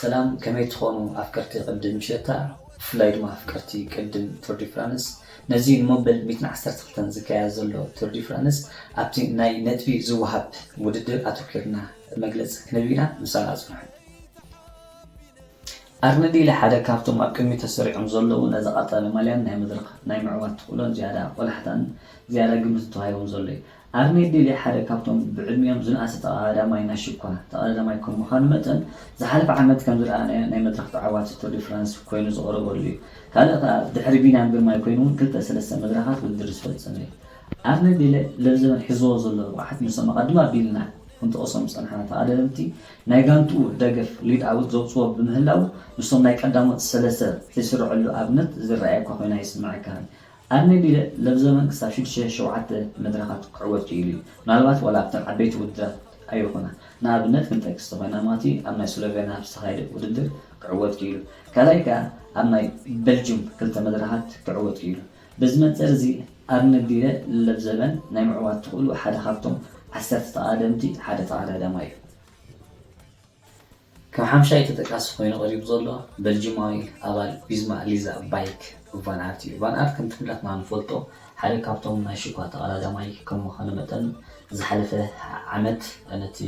ሰላም፣ ከመይ ትኾኑ ኣፍቀርቲ ቅድም ሸታ፣ ብፍላይ ድማ ኣፍቀርቲ ቅድም ቱር ዲ ፍራንስ? ነዚ ንመበል ሚእትን ዓሰርተ ክልተን ዝካየድ ዘሎ ቱር ዲ ፍራንስ ኣብቲ ናይ ነጥቢ ዝወሃብ ውድድር ኣተኲርና መግለጺ ክንህብ ኢና። ምሳና ጽንሑ። ኣርነ ዴሊ ሓደ ካብቶም ኣብ ቅድሚት ተሰሪዖም ዘለዉ ነዚ ቀጠልያ ማልያን ናይ መድረኽ ናይ ምዕዋት ተኽእሎን ዝያዳ ቆላሕታን ዝያዳ ግምት ተዋሂቦም ዘሎ እዩ። ኣርነ ዴሊ ሓደ ካብቶም ብዕድሚኦም ዝነኣሰ ተቐዳዳማይ ናይ ሽኳ ተቐዳዳማይ ከም ምዃኑ መጠን ዝሓለፈ ዓመት ከም ዝረኣናዮ ናይ መድረኽ ተዓዋቲ ቱር ዲ ፍራንስ ኮይኑ ዝቐረበሉ እዩ። ካልእ ከኣ ድሕሪ ቢንያም ግርማይ ኮይኑ እውን ክልተ ሰለስተ መድረኻት ውድድር ዝፈጸመ እዩ። ኣርነ ዴሊ ለብዘበን ሒዝዎ ዘሎ ብቕዓት ምስቶም ኣቐድም ኣቢልና ክንጠቕሶም ዝጸናሕና ተቐዳደምቲ ናይ ጋንትኡ ደገፍ ሊድ ኣውት ዘውጽዎ ብምህላው ምስቶም ናይ ቀዳሞት ሰለስተ ዘይስርዐሉ ኣብነት ዝረኣየ እኳ ኮይኑ ኣይስምዓካን። ኣርነ ዴሊ ለብዘበን ክሳብ ሽዱሽተ ሸውዓተ መድረኻት ክዕወት ክኢሉ እዩ። ምናልባት ዋላ ኣብተን ዓበይቲ ውድድራት ኣይኹና። ንኣብነት ክንጠቅስ ተኾይና ማቲ ኣብ ናይ ስሎቬንያ ኣብ ዝተኻየደ ውድድር ክዕወት ክኢሉ። ካልኣይ ከኣ ኣብ ናይ ቤልጅም ክልተ መድረኻት ክዕወት ክኢሉ። በዚ መንጽር እዚ ኣርነ ዴሊ ለብዘበን ናይ ምዕዋት ተኽእሉ ሓደ ካብቶም ዓሰርተ ተቐዳደምቲ ሓደ ተቐዳዳማይ እዩ። ከም ሓምሻይ ተጠቃሲ ኮይኑ ቀሪቡ ዘሎ ቤልጂማዊ ኣባል ቪዝማ ሊዛ ባይክ ቫን ኣርት እዩ። ቫን ኣርት ከምቲ ኩላትና ንፈልጦ ሓደ ካብቶም ናይ ሽኳ ተቐዳዳማይ ከም ምዃኑ መጠን ዝሓለፈ ዓመት ነቲ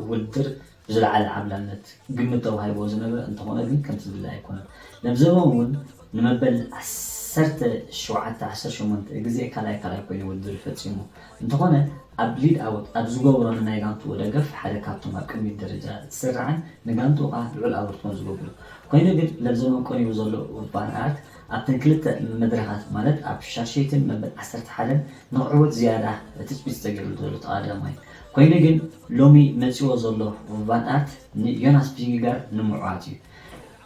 ውድድር ብዝለዓለ ዓብላልነት ግምት ተዋሂብዎ ዝነበረ እንተኾነ ግን ከምቲ ዝድለ ኣይኮነን። ለብዘበን እውን ንመበል ዓሰርተ ሸውዓተ ዓሰርተ ሸሞንተ ግዜ ካልኣይ ካልኣይ ኮይኑ ውድድር ፈጺሙ እንተኾነ ኣብ ሊድ ኣውት ኣብ ዝገብሮ ንናይ ጋንትኡ ደገፍ ሓደ ካብቶም ኣብ ቅድሚት ደረጃ ዝስራዕን ንጋንትኡ ከኣ ልዑል ኣበርክቶን ዝገብሩ። ኮይኑ ግን ለብዘበን ቀሪቡ ዘሎ ቫን ኣርት ኣብተን ክልተ መድረኻት ማለት ኣብ ሻርሸይትን መበል ዓሰርተ ሓደን ንኽዕወት ዝያዳ ትጽቢት ዝተገብረሉ ዘሎ ተቐዳዳማይ ኮይኑ ግን ሎሚ መጺዎ ዘሎ ቫን ኣርት ንዮናስ ቪንግጋርድ ንምዕዋት እዩ።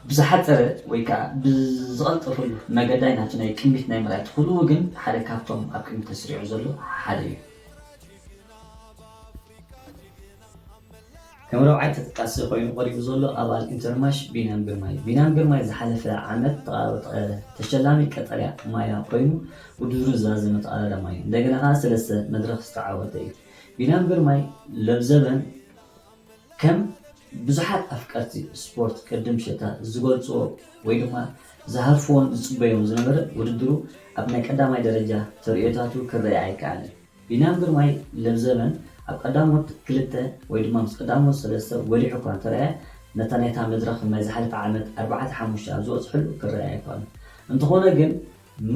ብዝሓጸረ ወይ ከዓ ብዝቐልጠፈሉ መገዳይ ናብቲ ናይ ቅድሚት ናይ ምርኣይ ትኽእልኡ ግን ሓደ ካብቶም ኣብ ቅድሚት ተስሪዑ ዘሎ ሓደ እዩ። ከም ረብዓይ ተጠቃሲ ኮይኑ ቀሪቡ ዘሎ ኣባል ኢንተርማሽ ቢንያም ግርማይ። ቢንያም ግርማይ ዝሓለፈ ዓመት ተቓ- ተሸላሚ ቀጠልያ ማያ ኮይኑ ውድድሩ ዝዛዘመ ተቐዳዳማይ እዩ። እንደገና ከዓ ሰለስተ መድረኽ ዝተዓወተ እዩ። ቢንያም ግርማይ ለብዘበን ከም ብዙሓት ኣፍቀርቲ ስፖርት ቅድም ሸታ ዝገልጽዎ ወይ ድማ ዝሃርፍዎን ዝጽበዮም ዝነበረ ውድድሩ ኣብ ናይ ቀዳማይ ደረጃ ተርእዮታቱ ክረኣ ኣይከኣልን። ቢንያም ግርማይ ለብዘበን ኣብ ቀዳሞት ክልተ ወይ ድማ ምስ ቀዳሞት ሰለስተ ጎሊሑ እኳ እንተረኣየ ነታ ናይታ መድረኽ ናይ ዝሓለፈ ዓመት ኣርባዕተ ሓሙሽተ ኣብ ዝበጽሐሉ ክረኣ ኣይከኣልን። እንተኾነ ግን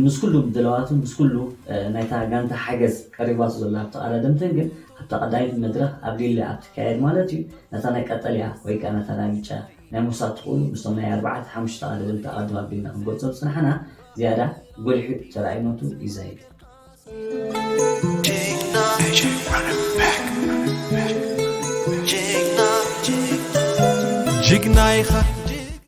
ምስ ኩሉ ድለዋቱ ምስ ኩሉ ናይታ ጋንታ ሓገዝ ቀሪባቶ ዘላ ተቐዳደምትን ግን ኣብታ ቀዳሚት መድረኽ ኣብ ሊለ ኣብ ትካየድ ማለት እዩ ነታ ናይ ቀጠልያ ወይ ከዓ ነታ ናይ ብጫ ናይ ምውሳድ ትኽእሉ ምስቶም ናይ ኣርባዕተ ሓሙሽተ ተቐዳደምቲ ኣቐድም ኣቢልና ክንገልጾም ዝጸናሕና ዝያዳ ጎሊሑ ተራእይነቱ ይዛይድ። ጅግና ኢኻ